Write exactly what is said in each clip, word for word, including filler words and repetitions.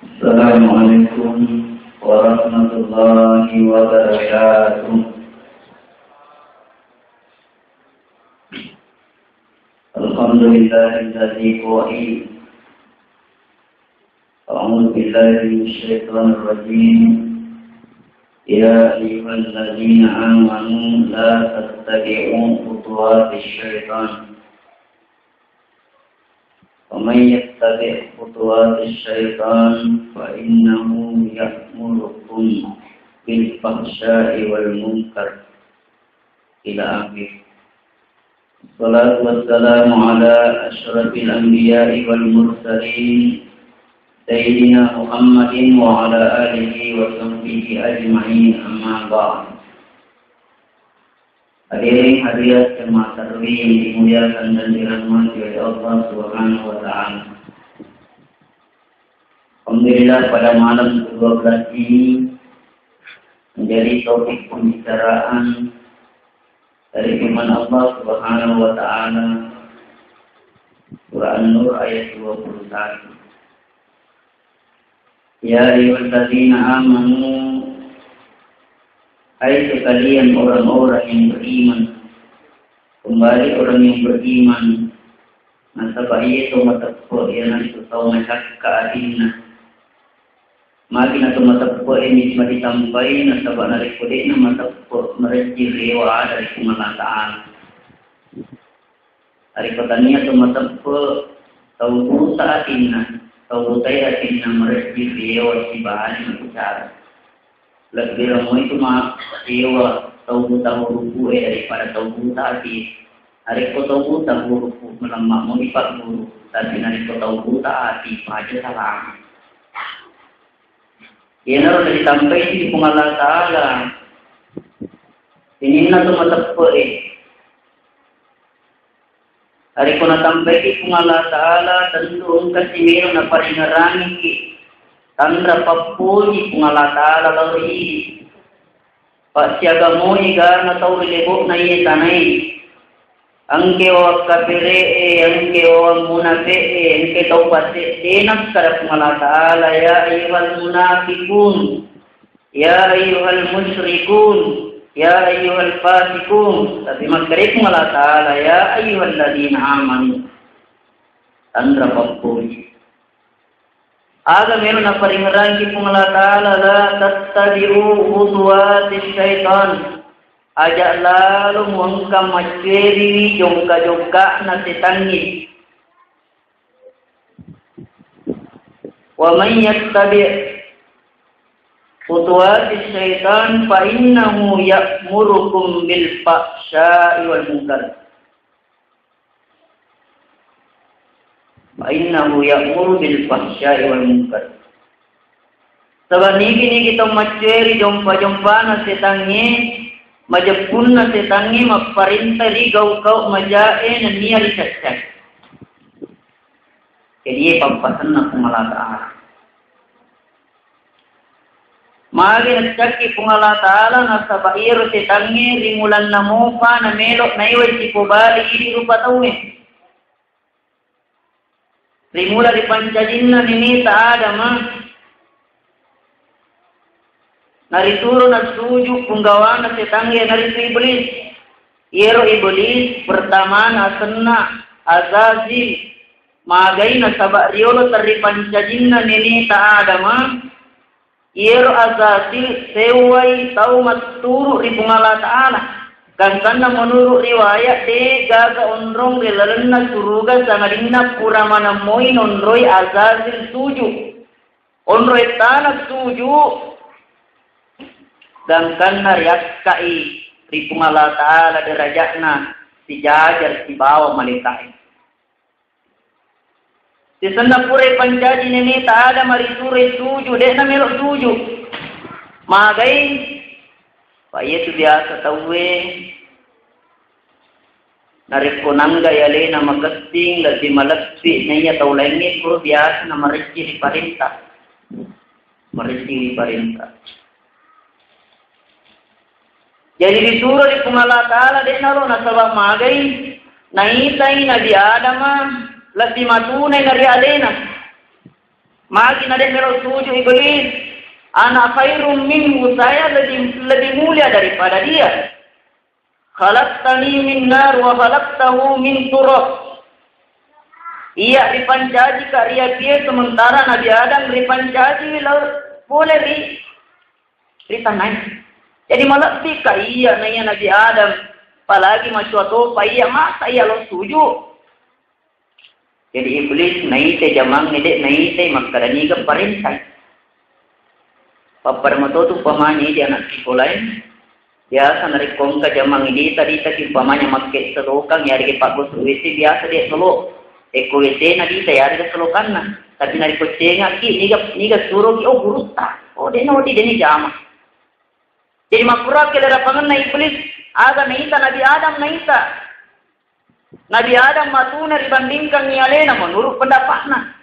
Assalamualaikum warahmatullahi wabarakatuh. Alhamdulillahilladzi qail. A'udzu billahi minasyaitonir rajim. Ya ayyuhalladzina amanu la tattabi'u khutuwatis syaitan. Wa may yattabi' khutuwatis syaitan fa innahu ya'murukum bil fahsya'i wal munkar. Ila akhir. Wassalatu wassalamu ala asyrafil anbiya'i wal mursalin, Sayyidina Muhammadin wa ala alihi wa sahbihi ajma'in, amma ba'd. Hadirin hadirat jemaah tarawih yang dimuliakan dan dirahmati oleh Allah Subhanahu wa Ta'ala. Alhamdulillah, pada malam kedua belas ini menjadi topik pembicaraan dari firman Allah Subhanahu wa Ta'ala, surah An-Nur ayat dua puluh satu. Ya ayyuhalladzina amanu, hai sekalian orang-orang yang beriman. Kembali orang yang beriman, nasaba iye to mateppe, iyanaritu tau macakka atinna. Magi na to mateppe e miji maditampai, nasaba narekko de'na mateppe, marejji riewa ada ri Puang Allah Ta'ala. Narekko tania to mateppe, tau buta atinna, tau butai atinna marejji riewa sibali mabicara. Lebbi ramo itu ma riewa tau buta hurupu e daripada tau buta ati. Narekko tau buta hurupu, melemma moni pagguru, tapi narekko tau buta ati, paja salama. Iyanaro naditampai ri Puang Allah Ta'ala. Sininna to mateppe e. Narekko natampaiki Puang Allah Ta'ala, tentu engka si melo naparingerangiki tanra pappoji Puang Allah Ta'ala lao ri idi. Passiaga moi gana tau ri lebo'na iye tanae. Engke wawang kapere'e, engke wawang munape'e, engke tau pase'de, nakkeda Puang Allah Ta'ala, ya ayyuhal munafiqun, ya ayyuhal musyrikun, ya ayyuhal fasiqun. Tapi makkeda Puang Allah Ta'ala, ya ayyuhalladzina amanu. Tanra pappoji. Aga melo naparingerangki Puang Allah Ta'ala, la tattabi'u khutuwatis syaitan. Aja lalo muengka maccueriwi jongka-jongkana setangnge. Wa man yattabi' khutuwatis syaitan fa innahu ya'murukum bil fahsya'i wal munkar. Fa innahu ya'muru bil fahsya'i wal munkar. Saba nigi-nigi tau maccueri jompa-jompana setangnge, majeppunna setangnge mapparenta ri gau-gau majae nennia ri caccae. Jadi, iya pappasenna Puang Allah Ta'ala. Magi naccakki Puang Allah Ta'ala, nasaba iyaro setangnge ri mulanna mopa namelo naiwai sipobali idi rupa tauwe. Ri mula ri pancajinna neneta Adama, narituro nassuju punggawana setangnge, naritu Iblis. Iyaro Iblis pertamana asenna Azazil. Magai nasaba riolo terripancajinna neneta Adama, iyaro Azazil sewwai tau matturu ri Puang Allah Ta'ala. Gangkanna menurut riwayat, de gaga onrong ri lalenna suruga sangadinna pura maneng moi nonroi Azazil suju. Onroi tana suju, gangkanna riakkai ri Puang Allah Ta'ala derajatna sijajar sibawa malaika'e. Sisenna pura ipancaji neneta Adama risuroi suju, de'na melo suju. Magai? Pa iya tu biasa tauwe, narekko nanggai alena makessing, lebbi maleppi, naiya tau laingnge pura biasa na marecci ri parenta. Marecci ri parenta. Jadi disuro ri Puang Allah Ta'ala de'na ro nasaba magai, naitai Nabi Adama lebbi matunai na ri alena. Magi na de' melo suju' Iblis? Ana khairum minhu, saya lebih, lebih mulia daripada dia. Khalaqtani min nar wa khalaqtahu min turab. Iya ripancaji ka ri api e, sementara Nabi Adam ripancaji lao pole ri, ri tanae. Jadi malebbi ka iya na iya Nabi Adam, apalagi macua topa iya, masa iya lo suju'? Jadi Iblis naita jamangnge, de' naita makkada niga parentai. Pappada matotu umpamanya idi anak sikolae, biasa narekko engka jamang dita-ditaki umpamanya makke selokang, yarega paggosu W C, biasa de' selo. Ekko W C na dita, yarega selokanna. Tapi narekko cengaki, niga, niga suroki, oh, gurutta. Oh, de' nodi, de' ni jama. Jadi makkurake lerapangenna Iblis, aga naita Nabi Adam naita. Nabi Adam matuna ribandingkangngi alena menurut pendapatna.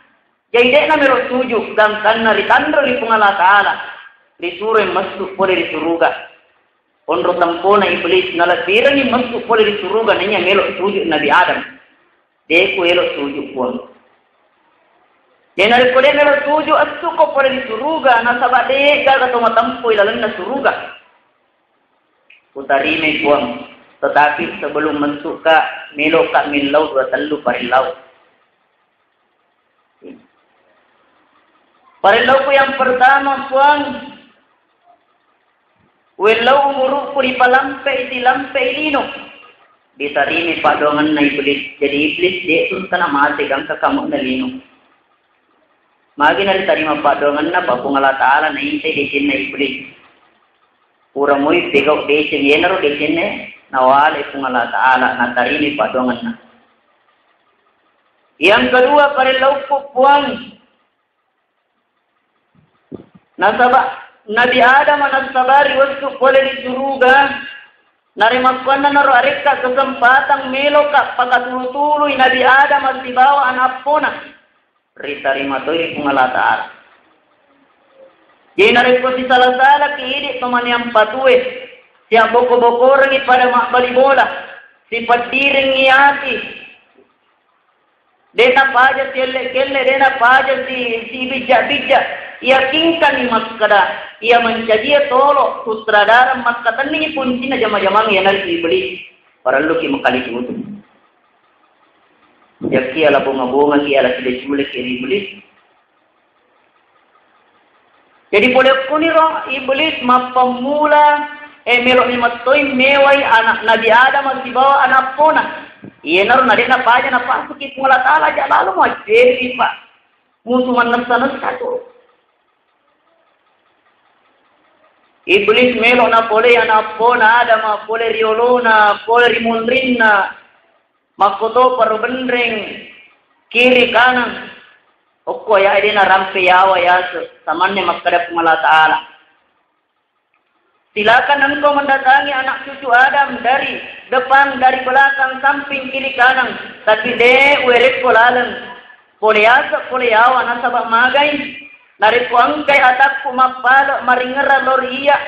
Jadi de'na melo suju' gangkanna ritanro ri Puang Allah Ta'ala, risuroi massu' pole ri suruga. Onro tempona Iblis, nalebbirengngi massu' pole ri suruga naiya melo suju' Nabi Adam. De' ku elo suju' Puang. De' narekko de' melo suju', essuko pole ri suruga, nasaba' de' gaga to matempo ilalenna suruga. Kutarimai Puang, tetapi sebelum massu'ka, meloka millau dua tellu parillau. Parillauku yang pertama, Puang, wellau umuru'ku ripalampe'i, silampe'i lino. Ditarimai paddoangenna Iblis. Jadi Iblis de' tu tana mate gangka kamu'na lino. Magi naritarima paddoangenna, pa Puang Allah Ta'ala naintai decenna Iblis. Pura moi pegau deceng, iyanaro decenna nawale Puang Allah Ta'ala, natarimai paddoangenna. Yang kedua, parellauku Puang, nasaba Nabi Adam nassabari wettu pole ri suruga, narimakkuannanaro arekka kesempatan meloka pakatulu-tului Nabi Adam sibawa ana' eppona. Ritarima toi ri Puang Allah Ta'ala. Jadi narekko sisala-salaki idi' tomaniang patue, siabboko-bokorengngi pada mabbali bola, sipeddirengngi ati, de' napaja sielle-kelle, de' napaja si, sibijja-bijja, yakinkanni makkada iya mancajie tolo sutradara makkatenningi puncinna jama-jamang iyanaritu Iblis, parelluki makkalitutu. Yakki ala bonga-bongaki, ala cule-culeki ri Iblis. Jadi pole okkoniro Iblis mappammula, eh, melo memettoi mewai anak Nabi Adam sibawa ana' eppona. Iyanaro na de' napaja napasuki Puang Allah Ta'ala, aja lalo muacceri, Pak. Musu mannessa-nessa tu. Iblis melo napolei ana' eppona Adam, pole ri olona, pole ri munrinna. Makkotoparo benreng, kiri kanan. Okko ayae de' narampe yawa yase, samanne makkada Puang Allah Ta'ala. Silakan engkau mendatangi anak cucu Adam dari depan, dari belakang, samping, kiri, kanan, tapi de' uwerekko laleng. Pole yase', pole yawa, nasaba' magai. Narekko engkai atakku mappale' maringerang lao ri iyya,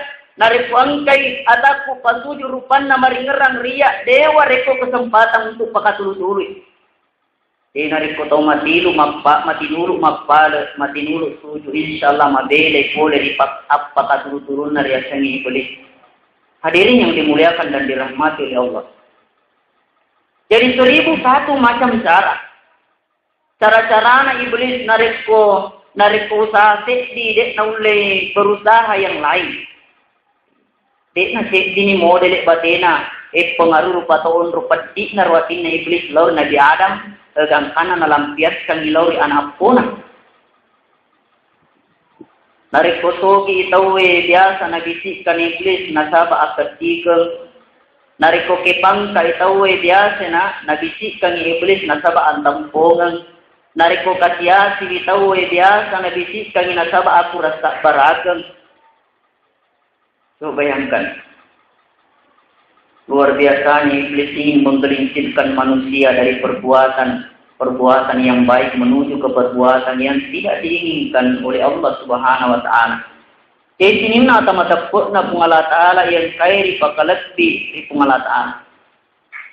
narekko engkai atakku pasuju rupanna maringerang ri iyya, de' uwarekko kesempatan untuk pakatulu-tului. De' narekko tau matilu mappa-, matinulu mappale', matinulu suju, insyaallah mabelai pole ri pak-, appakatulu-tulunna riasengnge Iblis. Hadirin yang dimuliakan dan dirahmati oleh Allah. Jadi seribu satu macam cara. Cara-carana Iblis narekko, narekko usaha seddi, de' naulle berusaha yang lain. De' naseddini modele batena, e, pengaruh rupa to onro peddi'na ro atinna Iblis lao ri Nabi Adam, e, gangkanna nalampiaskangngi lao ri ana' eppona. Narekko sogi tauwe biasa nabisikkang Iblis nasaba' akkeddikeng. Narekko kepangkai tauwe biasa na, nabisikkang Iblis nasaba' antampongeng. Narekko kasiasiwi tauwe biasa nabisikkangngi nasaba' akurang sabbarakeng. Coba bayangkan. Luar biasanya Iblis ingin menggelincirkan manusia dari perbuatan, perbuatan yang baik menuju ke perbuatan yang tidak diinginkan oleh Allah Subhanahu wa Ta'ala. Jadi sininna ata mateppe'na Puang Allah Ta'ala yang kairi pakalebbi ri Puang Allah Ta'ala.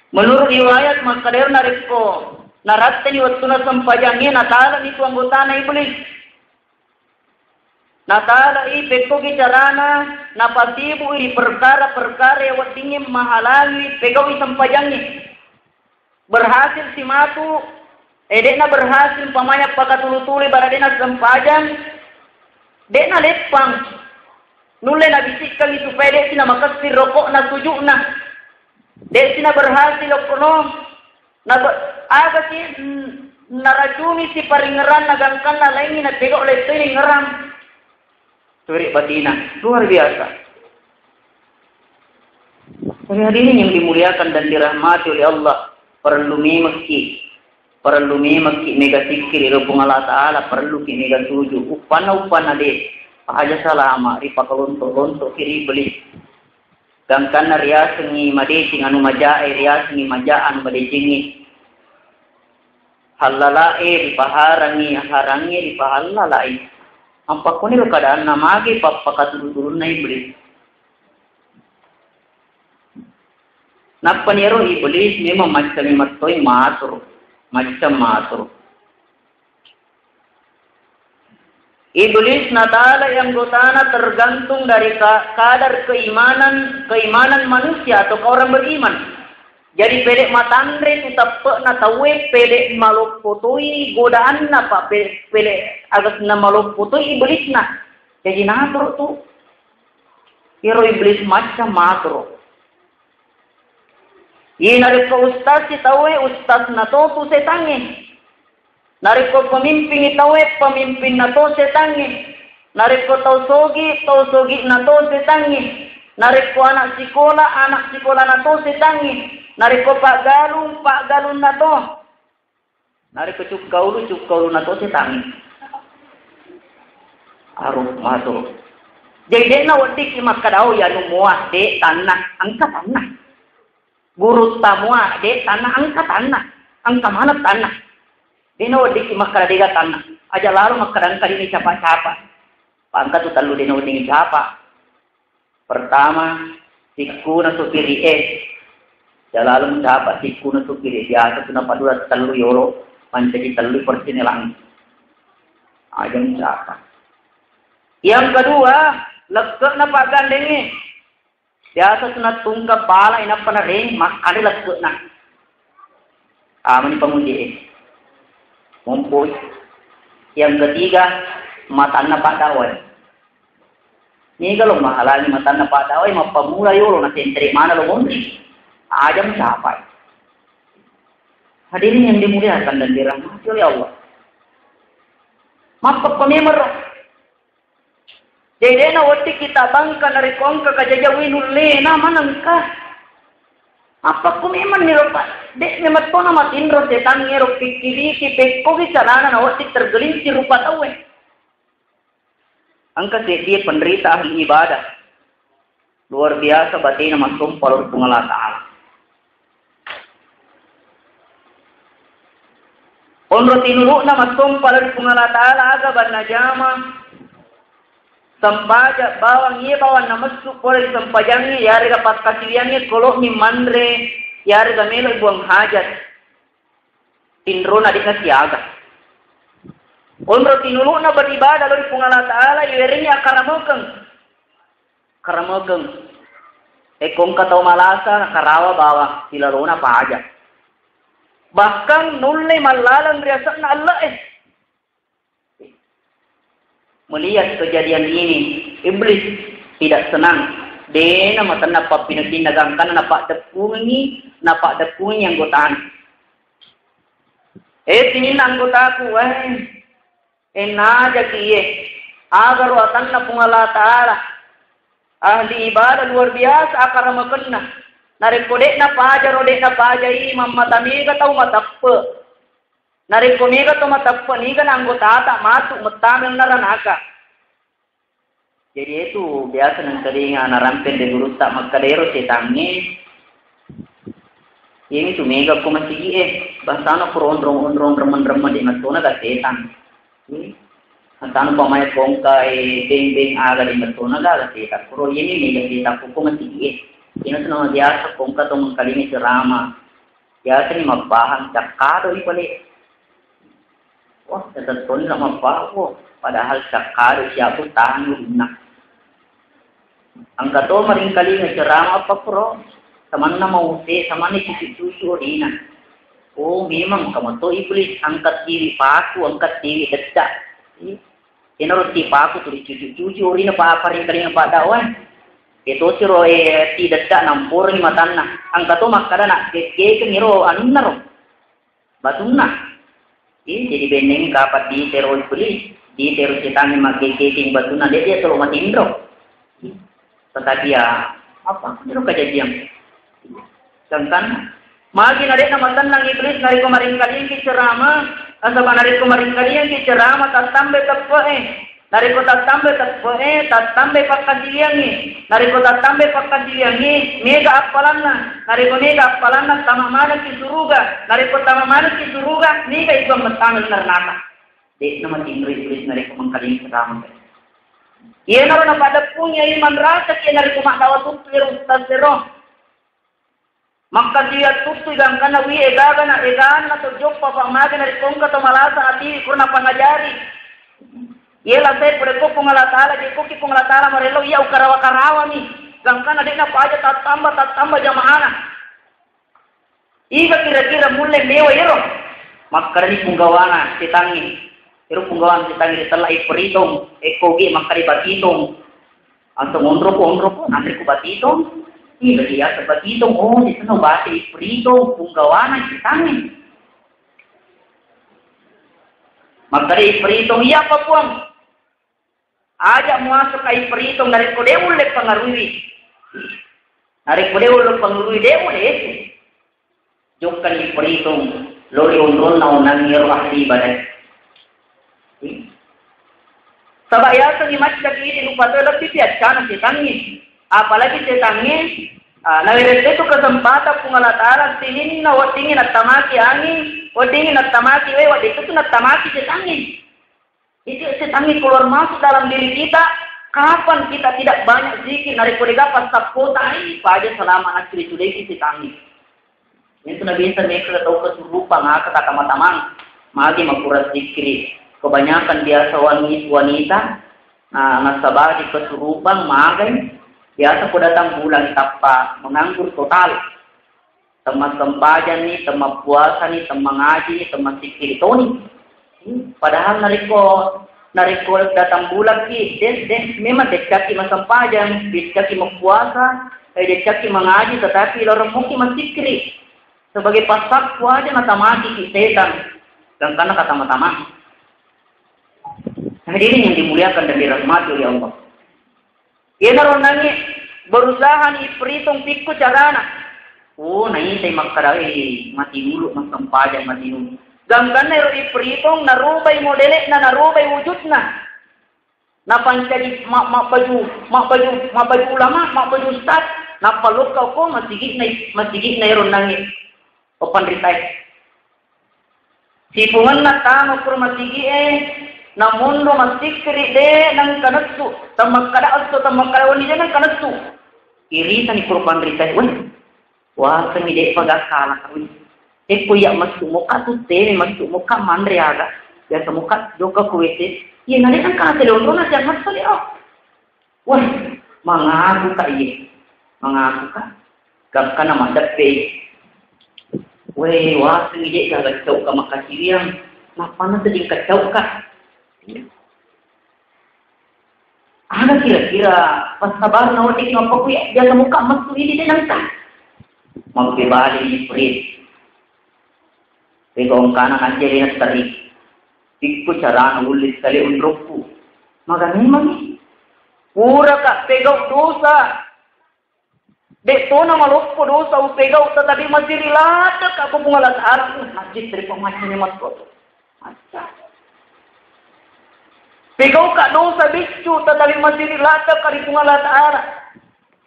Menurut riwayat, makkadero narekko naratteni wettunna sempajangnge, natalani tu anggotana Iblis. Natalai pekkogi carana napasibu'i ri perkara-perkara iya weddingnge mahalangi pegau'i sempajangnge. Berhasil si matu, eh, de'na berhasil umpamanya pakatulu-tului bara de'na sempajang, de'na leppang. Nulle nabisikkangi supaya de'si namakessing roko'na suju'na. De'si naberhasil okkono. Nabe-, agasi, mm, naracuni si paringngeranna gangkanna laingngi napegau lettoi ringngerang. Turi batina, luar biasa. Jadi hadirin yang dimuliakan dan dirahmati oleh Allah, perlu memekki, perlu memekki mega sikkiri ri Puang Allah Ta'ala, perlu ki mega suju. Uppanna, uppanna de, aja salama, ripakalonto-lonto ki ri iblis. Gangkanna riasengngi madeceng anu majae, riasengngi maja anu madecengngi. Hallalae ripaharangngi, harangnge ripahallalai. Ampakkoniro keadaanna mage pappakaturu-turunna iblis. Nappani ero iblis memang macca-macca toi matur, macca matur. Iblis natalai anggotana tergantung dari ka-, kadar keimanan, keimanan manusia atau orang beriman. Jadi pele matanre tu teppe'na tauwe, pele maloppo toi godaanna, pa pe-, pele agasna maloppo toi iblisna. Jadi natoro tu. Iro iblis macca matoro. Ye narekko ustaz si tauwe, ustazna to tu setangnge. Narekko pemimpingngi tauwe, pemimpinna to setangnge. Narekko tau sogi, tau sogi'na to setangnge. Narekko anak sikola, anak sikolana to setangnge. Narekko paggalung, paggalunna to. Narekko cukka ulu, cukka uluna to setangnge. Aruh, matur. Jadi de'na weddikki makkadao ya nu mua, de tanna, engka tanna. Gurutta mua, de tanna, engka tanna. Engka maneng tanna. De'na weddikki makkada dega tanna. Aja lalo makkada engka dini capa-capa. Pa engka tu tellu de'na weddingngi capa. Pertama, sikkuna supiri'e. Aja lalo mucapa sikkuna supiri. Biasa tu napadua tellu yolo, mancaji tellu persenelang. Aja mucapa. Yang kedua, lekke'na paggandengnge. Biasa tu nattungka bala inappa nareng, makkada lekke'na. Amani panguji'e. Mompoi. Yang ketiga, matanna paddawai. Niga lo mahalangi matanna paddawai, mappamula yolo, nasentere mana lo monri. Aja mucapai. Hadirin yang dimuliakan dan dirahmati oleh Allah. Mappappa memang ro. Jadi de'na weddikki tabangka narekko engka kajajang, wi nullena manengka. Appakku memang ni ro, Pak. De' memang tona matinro setangnge ro, pikkiriki pekkogi carana nawedding tergelincir rupa tauwe. Engka seddie penderita ahli ibadah. Luar biasa batena massompa lao ri Puang Allah Ta'ala. Onro tinulu'na massompa lao ri Puang Allah Ta'ala aga banna jama sempaja bawang, iya bawang namessu pole ri sempajangnge, yarega pakkasiwiangnge kolo'mi manre, yarega melo buang hajat. Tinrona de'na siaga. Onro tinulu'na beribadah lao ri Puang Allah Ta'ala, iwerengngi akkaramokeng. Karamokeng. Ekko engka tau malasa, nakarawa bawang, silalona paja. Bahkan nulle mallaleng ri ase'na elle'e. Melihat kejadian ini, iblis tidak senang. De'na matenna pappineddinna gangkanna napaddeppungengngi, napaddeppungengngi anggotana. Eh, sininna anggotaku, eh, ennajaki iye. Agaro atanna Puang Allah Ta'ala. Ahli ibadah luar biasa akkaramakenna. Narekko de'na pajaro, de'na pajai, mammata mega tau mateppe. Narekko mega to mateppe, niga na anggotata matu mettama naranaka. Jadi itu biasa nengkalinga narampeng ri gurutta makkada ero setangnge, ini tu mega ko masigi e, bangsana ko onrong-onrong remeng-remeng de mattona ga setang. Bangsana ko mai kongka e beng-beng aga de mattona ga setang. Kuro ini mega setang ko masigi e. Ini tu nama biasa kongka to mengkalinga ceramah. Biasani mabbahang cakkado i pale. Wah, tetettonna mabbahang, wah. Padahal sakkado siabu tahan ulunna. Engka to maringkalinga ceramah apa pro? Samanna mau te, samanna cucu-cucu orina. Oh, memang kamu to iblis, angkat tiwi paku, angkat tiwi dedak. Ih, ina roti paku tu dicucu-cucu orina pa apa ringkalinga pa dakwah. Itu siro eh ti dedak nampurni matanna. Angka to makkada nak gegekeng iro anunna ro. Batunna. Ih, jadi benneng kapan ditero iblis, ditero setan maggegekeng batunna, dia dia selalu matinro. Tetapi ya, apa? Itu kejadian. Sedangkan magi na de'na matennang iblis narekko maringkalingki ceramah, nasaba narekko maringkalingki ceramah tattambai teppe'e. Narekko tattambai teppe'e, tattambai pakkasiwiangngi. Narekko tattambai pakkasiwiangngi, mega appalanna. Narekko mega appalanna, tama manekki suruga. Narekko tama manekki suruga, mega ikuang mettana neraka. De'na matinro iblis narekko mengkalingi ceramah. Iyanaro napaddeppungi iman rasa ki narekko maddawa tuttu ero ustaz ero. Makkasiwiang tuttu gangkanna wi egagana, eganna to joppa, pa magi narekko engka to malasa ati kurna pangajari. Iya lasai pole ko Puang Allah Taala, je koki Puang Allah Taala marello iya ukarawa-karawami. Gangkanna de'na paja tattamba, tattamba jamaana. Iga kira-kira mulle mewa ero? Makkedani punggawana setangnge. Ero punggawana setangnge ritella ipritong, ekko ge makkeda batitong. Atau monroko, onroko, nanre ku batitong. Ih, bagi asa batitong, oh, di sana bate ipritong, punggawana setangnge. Makkeda ipritong, iya apa puang? Aja muaseng ipritong narekko de ulle pangaruiwi. Narekko de ulle pangaruiwi de ulle. Jokkani ipritong lori onronna onnangngi ero ahli ibadah. Saba yasengngi maccaki idi rupa to lebbi piaccana setangngi. Apalagi setangngi, ah, nawereng itu kesempatan Puang Allah Taala sininna weddingngi nattamaki angi, weddingngi nattamaki we, wedding itu nattamaki setangngi. Itu setangngi keluar masuk dalam diri kita. Kapan kita tidak banyak zikir, narekko dega passappotai, paja selama naccuri-curiki setangngi. Itu nabiasa mereka tahu kesurupan, maka kata mataman, magi makurang zikri. Kebanyakan biasa wangi-, wanita, nah, nasabari kesurupan, magai, biasa ko datang bulan tappa menganggur total. Temmassempajang ni, temmapuasa ni, temmangaji ni, temmassikkiri toni. Padahal narekko, narekko datang bulan ki, de, de, memang dekkaki massempajang, dekkaki mappuasa, eh, dekkaki mangaji, tetapi lorong muki massikkiri. Sebagai pasakku aja natamaki ki setan. Dan karena kata matama. Hadirin yang dimuliakan dan dirahmati oleh Allah. Iyanaro nangi berusaha ni ipritong pikku carana. Oh, naitai makkada, eh, mati dulu, massempajang mati dulu. Gangkanna ero ipritong, narubai modele'na, narubai wujudna. Napancaji ma-, mabbaju, mabbaju, mabbaju ulama, mabbaju ustaz, nappa lokka ko masigi'na, masigi'na ero nangi. Opanritae. Sipungenna tama kuro masigi'e, namonro massikkiri de nengka nessu, temmakkada esso, temmakkada wenni de nengka nessu. Iritani kuro panritae, weh, wasengngi de'pa gakkala kawing. Ekko iya messu moka tutteme, messu moka manre aga, biasa moka jokka ku W C. Iya na de nengka nate lonrona siang messu de, oh. Weh, mangaku ka iye. Mangaku ka. Gangkana maddeppe. Weh, wasengngi de gaga cauka makkasiwiang. Nappanna seding kacauka. Aga kira-kira passabarna wedding mappakuya biasa muka messu ini de nengka. Mabbebali Ifrit. Pegau engkana najjari nattari. Pikku carana ulli sekali unrukku. Maga memang. Pura ka pegau dosa. Dek tona maloppo dosa upegau tetapi masih rilata ka Puang Allah Ta'ala. Uh, najis dari pemancingnya matko. Macca. Pegau ka dosa biccu tetapi masih rilata ka ri Puang Allah Ta'ala.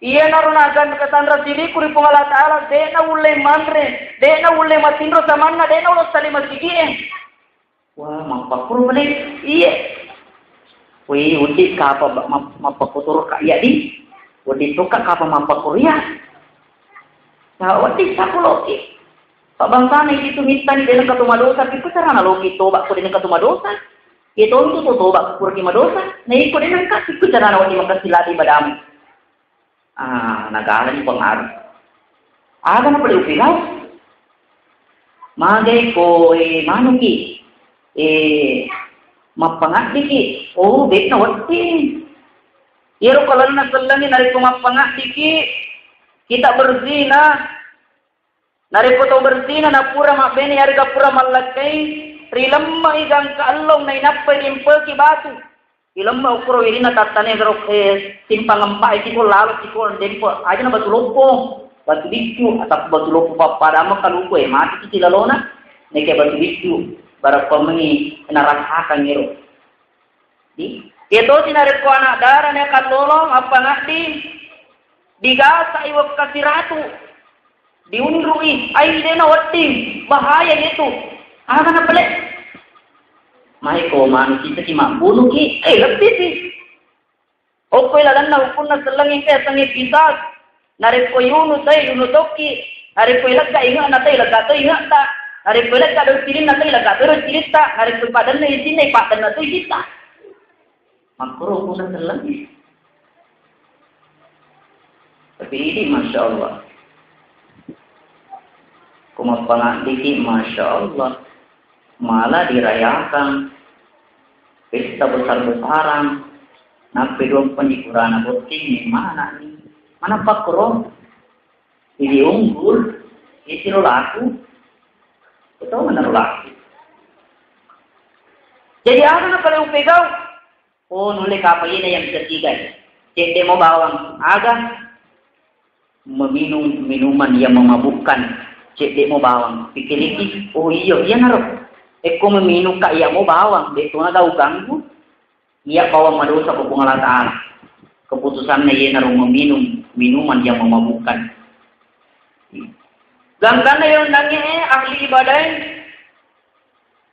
Iyanaro nagan katanra siriku ri Puang Allah Ta'ala, de'na ulle manre, de'na ulle matinro samanna, de'na ulle sali masigi'e. Wah, mappakkuro male. Iye. Wih, uddi kapa ba-, map-, mappakkuturu ka iya di. Uddi tokka kapa mappakkuro iya. Nah, uddi sakuloki. Pak bangsana itu mittani de'na katu madosa, pikku carana loki toba ko de'na katu madosa. Iya tontu to toba puraki madosa, na iko de nangka ikku carana wedding makessing ladde ibadamu. Ah, nagalani pengaruh. Aga na pale upigau? Magai ko, eh, manuki, eh, mappangaddiki. Oh, bekna wedding. Iyaro kalanna sellengi narekko mappangaddiki, kita berzina. Narekko tau berzina napura mabbene yarega pura mallakkai, rilemme'i gangka ellong nainappai rimpeki batu. Rilemme' ukkuro wirinna tattane garo, eh, simpang empa e tiko lalo tiko dempo aja na batu loppo, batu biccu, atau batu loppo pappada maka luko e mati kici lalona, neke batu biccu, barappa mengi narasakang ero. Di, iya tosi narekko anak dara ne kallolo, mappangaddi, digasai wekka siratu, diunrui, ai dena wedding, bahaya itu. Aga na pale? Mai ko manuki saki mabbunuki, eh, lebbi si. Okko ilalenna hukunna sellengi engka yasengnge kisas. Narekko yunu tai yunu tokki, narekko ilegga inge'na tai ilegga to inge'ta, narekko ilegga do cilinna tai ilegga to do cilitta, narekko ipadenna isinna ipadenna to isitta. Makkoro hukunna sellengi. Tapi ini masya Allah. Ko mappangaddiki, masya Allah, malah dirayakan pesta besar-besaran, nappa dua penyikurana botting ni mana ni, mana pakro, jadi unggul, isi lo laku, betul mana lo laku. Jadi apa nak kalau upegau? Oh, nulle kapang ina yang ketiga. Cedde mo bawang. Aga? Meminum minuman yang memabukkan. Cedde mo bawang. Pikiriki, oh iya, iya naro. Ekko meminum ka iya mo bawang. Dek tona tau ganggu. Iya bawang madosa ko Puang Allah Ta'ala. Keputusannya iya naro meminum minuman yang memabukkan. Gangkanna yang nangi, eh, ahli ibadah.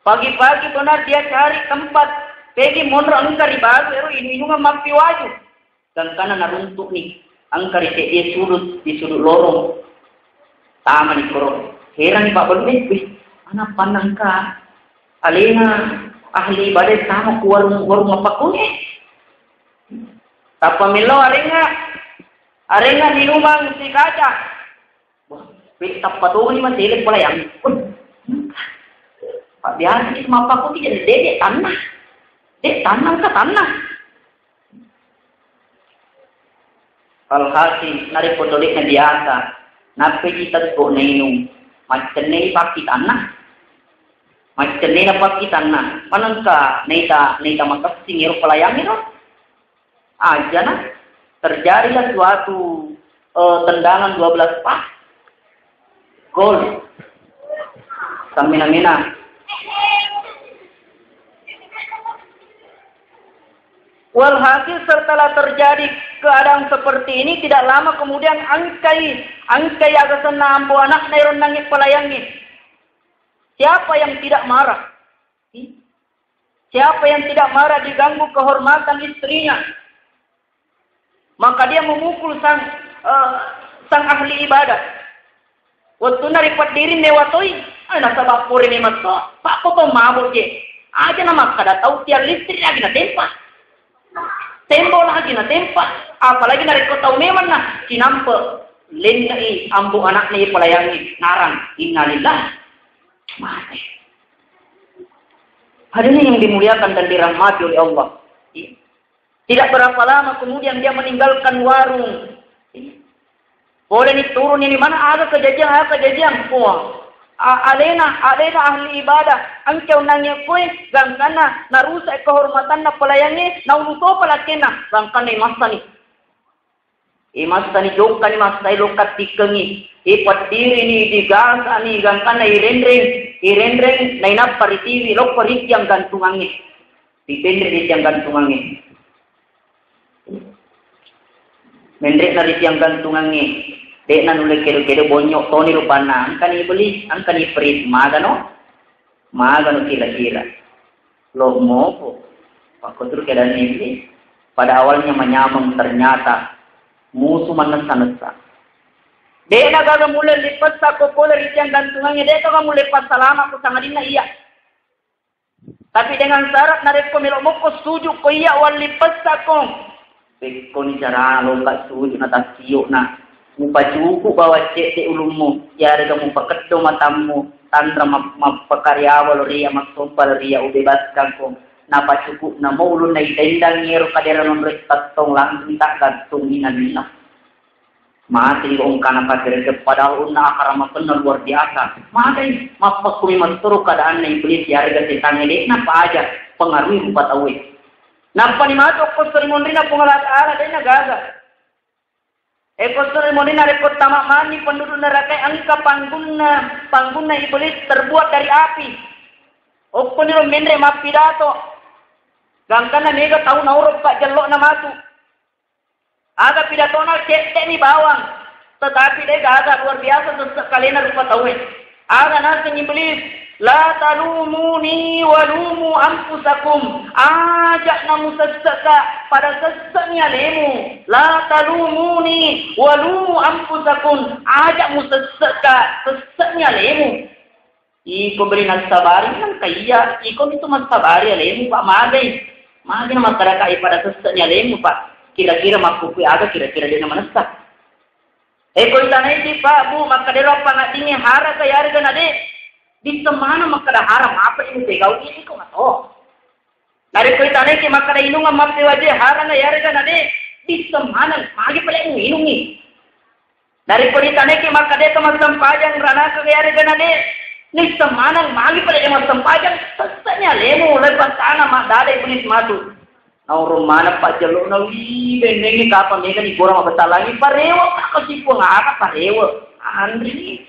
Pagi-pagi benar dia cari tempat. Pegi monro engka ri baru ero inu-inungan mappi waju. Gangkana naruntuk ni. Engka ri seddie sudut, di sudut lorong. Tama ni koro. Heran ni Pak Balune, wih, mana pannangka alena ahli ibadah tama ku warung, warung apa kone? Tappa melo arenga, arenga minumang si kaca. Wah, pe-, tappa toni mate le pola yang. Wah, Pak biasa ni mappakuti jadi dede tanah. Dek tanah ke tanah. Alhasil, narekko todekna biasa, nappai kita kok nainung, maccennei pakki tanah. Maccennei na pakki tanah. Manengka naita, naita makessing ero pelayangi no. Ajana terjadilah suatu, eh, tendangan dua belas pas. Gol. Samina-mina. Walhasil setelah terjadi keadaan seperti ini, tidak lama kemudian angkai, angkai agasenna ambo anakna ero nangi pelayangi. Siapa yang tidak marah? Siapa yang tidak marah diganggu kehormatan istrinya? Maka dia memukul sang, eh, sang ahli ibadah. Wettunna ripeddiri mewa toi, eh, nasaba pore memang to, pakko to mabok je. Aja na makkada tau tiang listrik lagi na tempa. Tembo lagi na tempa, apalagi narekko tau memang na cinampe lennei ambo anakna pelayangi narang innalillah. Mati. Hadirin yang dimuliakan dan dirahmati oleh Allah. Tidak berapa lama kemudian dia meninggalkan warung. Boleh ni turun ini mana ada kejadian, ada kejadian. Wah, a-, alena, alena ahli ibadah. Engke unangi kue, gangkana, narusak kehormatanna pelayangi, naulu topa lakena, gangkana masa ni. Imassani jokkani massai lokka tikkengngi, ipeddirini, digasani, gangkanna irenreng, irenreng, nainappa ritiwi, lokko ritiang gantungangnge. Ripenre ritiang gantungangnge. Menre'na ritiang gantungangnge, de'na nulle kedo-kedo, bonyok toni rupanna, engkani iblis, engkani perit, magano? Magano kira-kira? Lo mopo. Pakkuturu keadaan iblis. Pada awalnya manyameng, ternyata musuh manessa-nessa. De'na gaga mulle lipessa ko pole ritiang gantungangnge, de'na gaga mulle passalama ko sangadinna iya. Tapi dengan syarat narekko melo mokko suju ko iya walli pessakko. Pekkoni cara loka suju na tassio na. Mupacuku bawa cedde ulummu, yarega mupakeddo matammu, tanra map-, mappakaryawa lo ria, massompa lo ria, ubebaskan ko. Napacuku namo ulunna itendang ero kadera nonre tattong langsung tak gantung inanna. Mati ongkana pagereke, padahal onna akara mapenna luar biasa. Mati, mappakkumi mattoro keadaanna iblis yarega setangnge, de'na paja pengaruhi rupa tauwe. Nappani matu okko seri monrina Puang Allah Ta'ala, de'na gaga. Eko seri monrina rekko tama mani penduduk neraka engka panggunna, panggunna iblis terbuat dari api. Okkoniro menre mappidato. Gangkanna mega tau nauro pajjello'na matu. Aga pidatona cedde'ni bawang, tetapi de gaga luar biasa sesse kalena rupa tauwe. Aga naseng iblis, "La talumuni wa lumu anfusakum." Aja namusessekka, pada sesse'ni alemu. "La talumuni wa lumu anfusakum." Aja musessekka, sesse'ni alemu. Iko beri nassabari, nangka iya, iko itu massabari alemu, Pak, magai. Magai na masyarakat pada sesse'ni alemu, Pak. Kira-kira makkukui aga kira-kira de na manessa. Eh, ko itanaiki, Pak, Bu, makkadero apa ngaddingi haraka yarega na de. Bisa mana makkada haram apa ini pegau ini ko mato. Narekko itanaiki makkada inungang mappewaje haranga yarega na de, disseng maneng, magi pale muinungi. Narekko itanaiki makkadeka massempajang ranaka yarega na de, nisseng maneng, magi pale massempajang, sesse'ni alemu, lepas sana maddada iblis matu. Naurung maneng pajjello'na, wi, bennengngi kapang mega ni gora mabetalangi, parewa, kasipuang aga parewa, anri.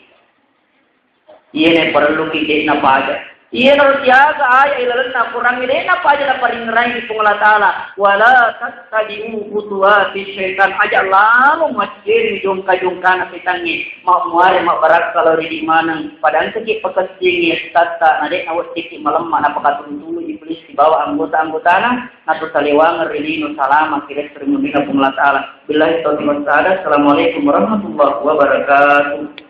Iyena parelluki de'na paja. Iyena ro siaga aya ilalenna Qurangnge de'na paja naparingerangi Puang Allah Ta'ala. "Wala tattabi'u khutuwati syaitan." Aja lalo macceri jongka-jongkana setangnge. Mabmuare mabbarakka lao ri maneng. Pada engkaki pakessingi tatta na de'na weddikki malemma napakatunu-tunu iblis sibawa anggota-anggotana. Nato salewangeng ri lino salama kiresri mundina Puang Allah Ta'ala. Billahi taufiq was sa'adah. Assalamualaikum warahmatullahi wabarakatuh.